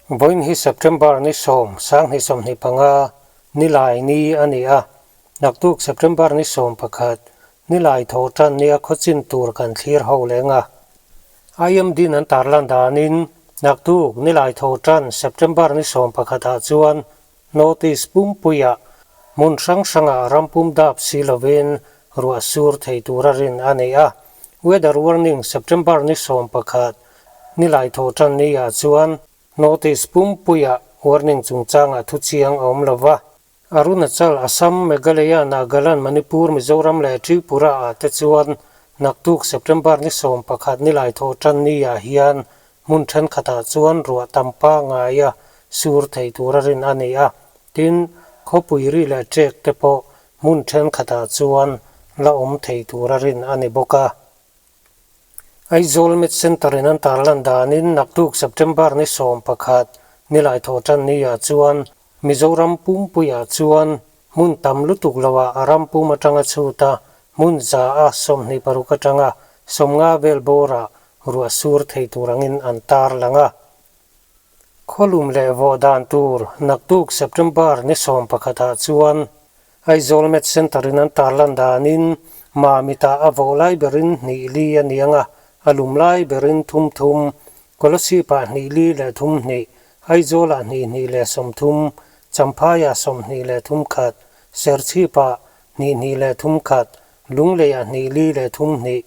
Vawiin hi September ni sawm, 2025, Nilai ni a ni a. Naktuk September ni 11, Nilai tho tan nia khawchin tur kan thlir ho leng a. IMD-in an tarlan danin naktuk Nilai tho tan September ni 11 ah chuan Notice pumpuiah hmun hrang hrangah ram pum dap si lovin ruah sur thei tura rin a nei a. Weather warning September ni 11 nilai thaw tan niah chuan Notice pumpuiah warning chungchangah thu chiang a awm lo va. Arunachal, Assam, Meghalaya, Nagaland, Manipur, Mizoram leh Tripura ah te chuan naktuk September ni 11 nilai thaw tan niah hian Hmun thenkhatah chuan ruah tam pangaia sur thei tura rin a ni a, tin, khawpui ri leh ṭek te pawh hmun thenkhatah chuan la awm thei tura rin a ni bawk a. Aizawl Med Centre in an tarlan danin naktuk September ni 11 nilai thawhṭan niah chuan Mizoram pumpuiah chuan hmun tam lutuk loah a ram pum atanga chhut a, hmun 126 atanga 50 vel bawrah ruah sur thei tur angin an tar lang a. Khawlum leh vawh dan tur naktuk September ni 11 ah chuan Aizawl Med Centre in an tarlan danin Mamitah a vawh lai berin hnih li a niang a, a lum lai berin thum thum, Kolasib ah hnih li leh thum hnih, Aizawl ah hnih hnih leh 30, Champhai ah 23, Serchhip ah hnih hnih leh thum khat, Lunglei ah hnih li leh thum hnih,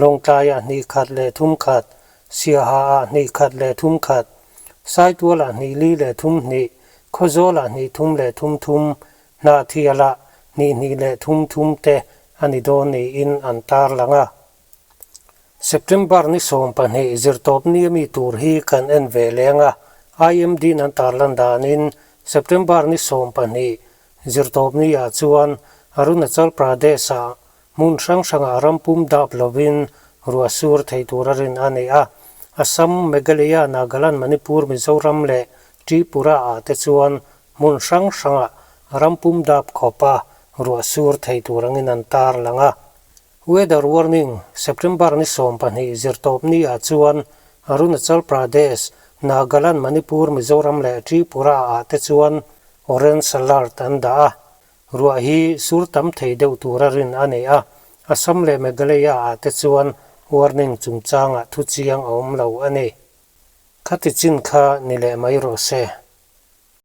Lawngtlai ah hnih khat leh thum khat, Siaha ah hnih khat leh thum khat, Saitual ah hnih li leh thum hnih, Khawzawl ah hnih thum leh thum thum, Hnahthial ah hnih hnih leh thum thum te a ni dawn niin an tarlang a. September ni 12 zirtawp ni ami tur hi kan en ve leng a, IMD-in an tarlan danin September ni 12 zirtawp ni ah chuan Arunachal Pradesh-ah Hmun hrang hrangah ram pum dap lovin ruah sur thei tura rin a nei a. Assam, Meghalaya, Nagaland, Manipur, Mizoram leh Tripura ah te chuan hmun hrang hrangah ram pum dap khawpa ruah sur thei tur angin an tar lang a. Weather warning, September ni 12 zirtawp ni ah chuan Arunachal Pradesh, Nagaland, Manipur, Mizoram leh Tripura ah te chuan Orange alert an dah a. Ruah hi sur tam thei deuh tura rin a nei a, Assam leh Meghalaya ah te chuan warning chungchangah thu chiang a awm lo a ni. Khati chin kha ni leh mai rawh se.